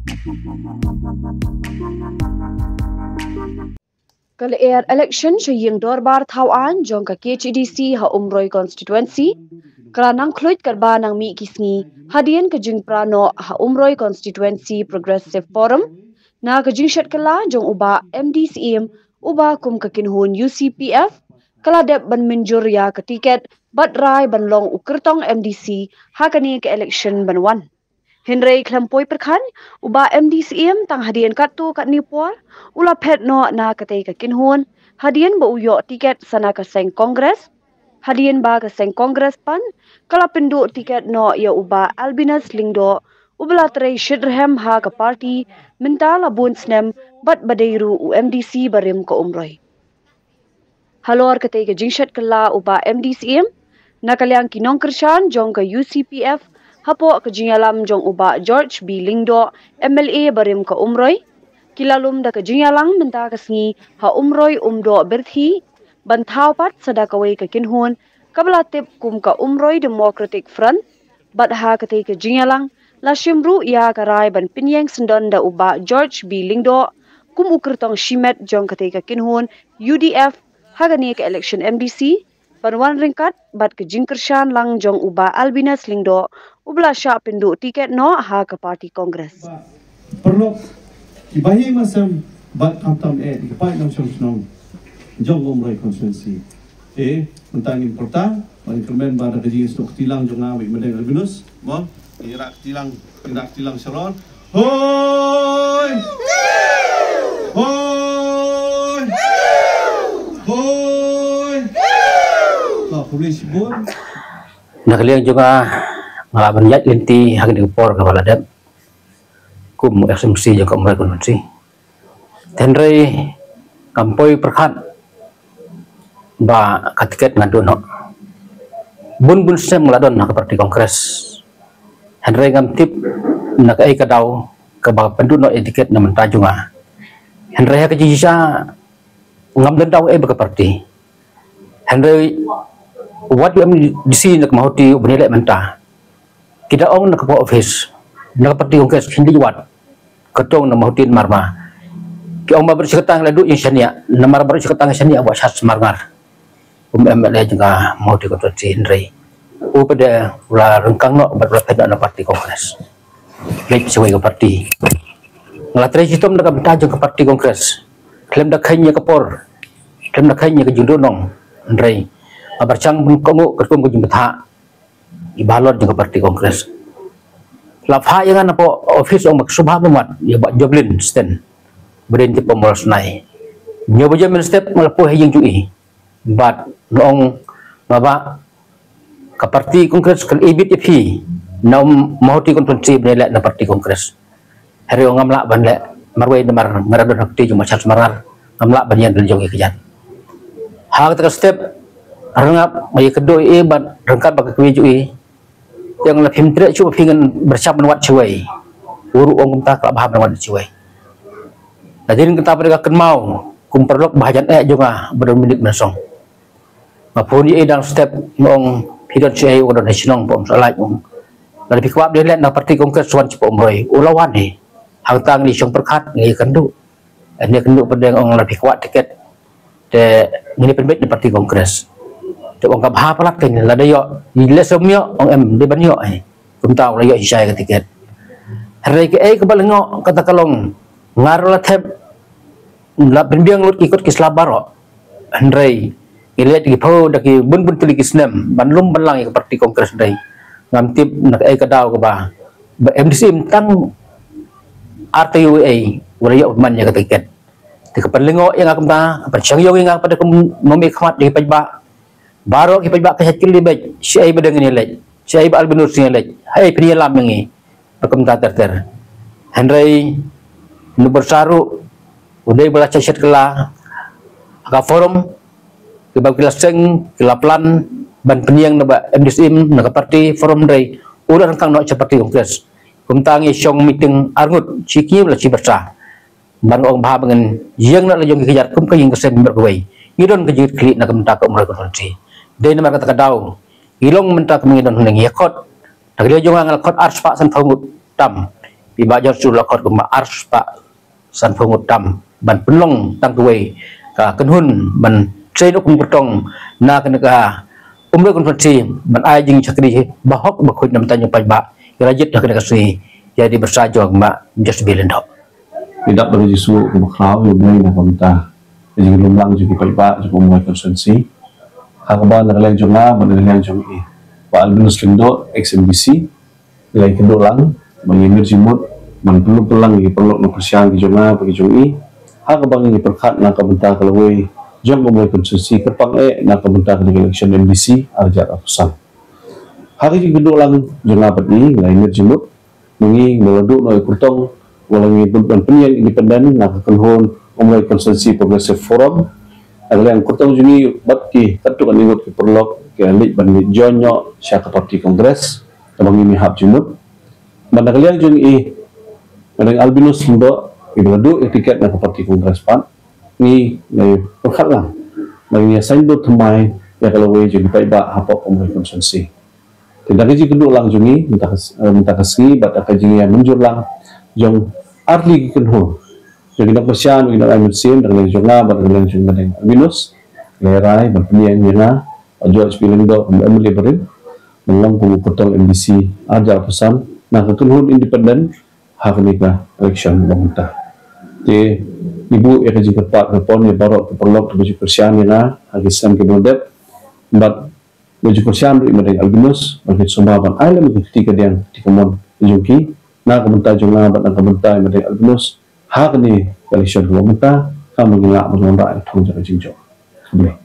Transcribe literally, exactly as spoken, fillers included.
Ka lyer election sha ïing dorbar thaw aiñ jong ka K H A D C ha Umroi constituency ka la nang khluit katba nang mih ki sngi hadien ka jingpra noh ha Umroi constituency Progressive Forum. Na ka jingshet kylla jong u Bah M D Syiem, u Bah kum ka kynhun U C P F, ka la dep ban mynjur ïa ka tiket bad rai ban long u kyrtong M D C ha kane ka election ban wan. Hynrei khlem poi pyrkhat, u Bah M D Syiem tang hadien katto katne por u la phet noh na katei ka kynhun hadien ba u ïoh tiket sa na ka seng Congress. Hadien ba ka seng Congress pat ka la pynduh tiket noh ïa u Bah Albinus Lyngdoh, u ba la trei shitrhem ha ka party mynta la bun snem bad ba dei ruh u M D C barim ka Umroi. Halor katei ka jingshet kylla u Bah M D Syiem, na ka liang ki nongkyrshan jong ka U C P F, hapoh ka jingïalam jong u Bah George B Lyngdoh, M L A barim ka Umroi, ki la lum da ka jingïalang mynta ka sngi ha Umroi Umdoh Birthi ban thaw pat sa da kawei ka kynhun kaba la tip kum ka Umroi Democratic Front. Bad ha katei ka jingïalang la shim ruh ïa ka rai ban pynïeng syndon da u Bah George B Lyngdoh kum u kyrtong shimet jong katei ka kynhun U D F ha kane ka election M D C ban wan ryngkat bad ka jingkyrshan lang jong u Bah Albinus Lyngdoh, u ba la shah pynduh tiket noh ha ka party Congress. Paralok, ki bahaïing bahasem bad khamtam eh ki paid nongshong shnong jong Umroi constituency. Te mynta ngin pyrta, ban kyrmen ba da ka jingsnoh kti lang jong nga, Wei Mdeng Albinus, mo, ngin rak kti lang, ngin rak kti lang shalor. Hoi! Hoi! Hoi! Ka publish bun. Na ka liang jong nga, nga lah ban ïaid lynti ha kane ka por kaba la dep kum S M C jong ka Umroi constituency. Hynrei ngam poi pyrkhat ba ka tiket ngan duh noh. Bun bun snem nga la don ha ka party Congress. Hynrei ngam tip na kaei ka daw kaba pynduh noh ïa tiket na mynta jong nga. Hynrei ha ka jingshisha ngam don daw eh ba ka party. Hynrei wat u M D C na ka Mawhati u ba ngi leh mynta, ki da ong na ka office na ka party Congress khin di wat ka tong na Mawhati Marma. Ki ong ba baroh shi kyrteng la duh ïing shaniah, namar baroh shi kyrteng shaniah ba shat smarngar. Um M L A jong ka Mawhati constituency hynrei u pat u la ryngkang noh bad u la phet noh na party Congress. Leit shawei ka party. Nga la trei shitom na ka bynta jong ka party Congress. Khlem da kheiñ ïa ka por, khlem da kheiñ ïa ka jingduhnong, hynrei nga pyrshang ban kohnguh katkum ka jingbthah i bahalor jong ka party Congress. La phah ïa nga na poh office, ong ba ka sngewbha ban wad ïa Bah Joblin Sten, ba dei na poh Mawlai Snai. Hynñiew baje mynstep nga la poi ha ïing jong i bad nga ong, nga ba ka party Congress ka la ibit ïa phi na Mawhati constituency ban ïaleh na party Congress. Hynrei ngam lah ban leh marwei namar nga la don ha ka kti jong u Bah Charles Marngar, ngam lah ban ïeng da la jong ki kjat. Ha kata ka step, ryngkat nga ïakynduh ïa i bad ryngkat bad ka kmie jong i, te ong la phim treh shuh ba phi ngan pyrshang ban wad shawei. U ruh u ong kumta, ka la bha ban wad shawei. Hadien kata pat ka kynmaw kum paralok ba hajan eh jong nga Bah Dominic Mensong. Nga phone ïa i dang step, nga ong, phi don shaei? U don ha shnong Paumsyutlait, ong. Lada phi kwah ban ïaleh na party Congress, wan sha Umroi. U la wan hi. Hangta ngi shong pyrkhat, ngi ïakynduh. Ngi ïakynduh pat, ong, lada phi kwah tiket, te ngin ïa pynbeit na party Congress. Te ong ka bha palat, kane lada ïoh, lehse ym ïoh, ong, em dei ban ïoh hi. Kumta u la ïoh shisha ïa ka tiket. Hynrei kaei kaba lyngngoh kata ka long, nga ruh la thep, la pynbiang lut ki kot ki sla baroh. Hynrei ngi leit ki phew da ki bun bun tylli ki snem ban lum ban lang ïa ka party Congress, hynrei ngam tip na kaei ka daw kaba, ba M D C mynta ar taïew ei u la ïoh man ïa ka tiket. Te ka pynlyngngoh ïa nga kumta, ka pynshong ïa nga pat kum u nongmihkhmat ïa ki paidbah. Baroh ki paidbah ka shait kylli beit, shaei ba dang ngin ïaleit, shaei Bah Albinus ngin ïaleit, haei phin ïalam ïa ngi, ba kumta ter ter. Hynrei u Bah Saru u dei ba la shait shet kylla ha ka forum, kiba ki la seng ki la plan ban pynïeng na Bah M D Syiem na ka party forum, hynrei u la ryngkang noh sha party Congress. Kumta ngi shong meeting arngut, shi kñi la shi byrsa. Ban ong bha ba ngin ïeng na la jong ki kjat kum ka ïing ka sem mar kawei. Ngi don ka jingkylli na ka bynta ka Umroi constituency. Dei namar kata ka daw ngi long mynta kum ngi don hangne, ngi ïa khot. Na ka liang jong nga, nga la khot arspah sanphew ngut tam. i Bah George u la khot kumba ar spah sanphew ngut tam ban pynlong tang kawei ka kynhun ban trei noh kum kyrtong na kane ka Umroi constituency ban ai jingshakri bahok bakhuid na ka bynta jong u paidbah. Ïa la jied ha kane ka sngi ïa dei bynta jong Bah George B Lyngdoh. Ngi dap da ka jingsngewnguh kaba khraw ïa U Blei na ka bynta ka jinglum lang jong ki paidbah jong ka Umroi constituency. Ha kaba na ka liang jong nga bad na ka liang jong i Bah Albinus Lyngdoh, ex MDC, ngi la ïakynduh lang ba ngin ïamir jingmut ban pynlong pynlang ïa ki paralok nongkyrshan ki jong nga bad ki jong i, ha kaba ngin ïa pyrkhat na ka bynta ka lawei jong ka Umroi constituency kyrpang eh na ka bynta ka election MDC arhajar arphew san. Ha ka jingïakynduh lang jong nga bad i, ngi la ïamir jingmut ba ngi la duh noh ïa u kyrtong, ba la ngi bud ban pynïeng independent na ka kynhun Umroi Constituency Progressive Forum. Na ka liang u kyrtong jong ngi bad ki katto katne ngut ki paralok ki la leit ban leit join noh sha ka party Congress, kaba ngi, ngi hap jingmut. Bad na ka liang jong i Madeng Albinus Lyngdoh, iba la duh ïa ka tiket na ka party Congress pat, ngi la pyrkhat lang ba ngin ïa signboard thymmai ïa ka lawei jong ki paidbah hapoh Umroi constituency. Te da ka jingïakynduh lang jong ngi mynta ka, eh, mynta ka sngi bad da ka jingïamynjur lang jong artylli ki kynhun jong ki nongkyrshan, ki nongai mynsiem, da ka liang jong nga bad da ka liang jong Madeng Albinus, ngi la rai ban pynïeng ïa nga Bah George B Lyngdoh kum u MLA barim ban long kum u kyrtong MDC arhajar arphew san na ka kynhun independent ha kane ka election ba mynta. Te ngi buh ïa ka jingkyrpad kyrpon ïa baroh ki paralok kiba ju kyrshan ïa nga ha ki snem kiba la dep, bad ba ju kyrshan ruh ïa Madeng Albinus, ba kin sumar ban ai lem ïa ka kti kadiang kti kamon jong ki na ka bynta jong nga bad na ka bynta ïa Madeng Albinus ha kane ka election kaba mynta, khnang ba ngin lah ban wanrah ïa ka thong jong ka jingjop. Khublei.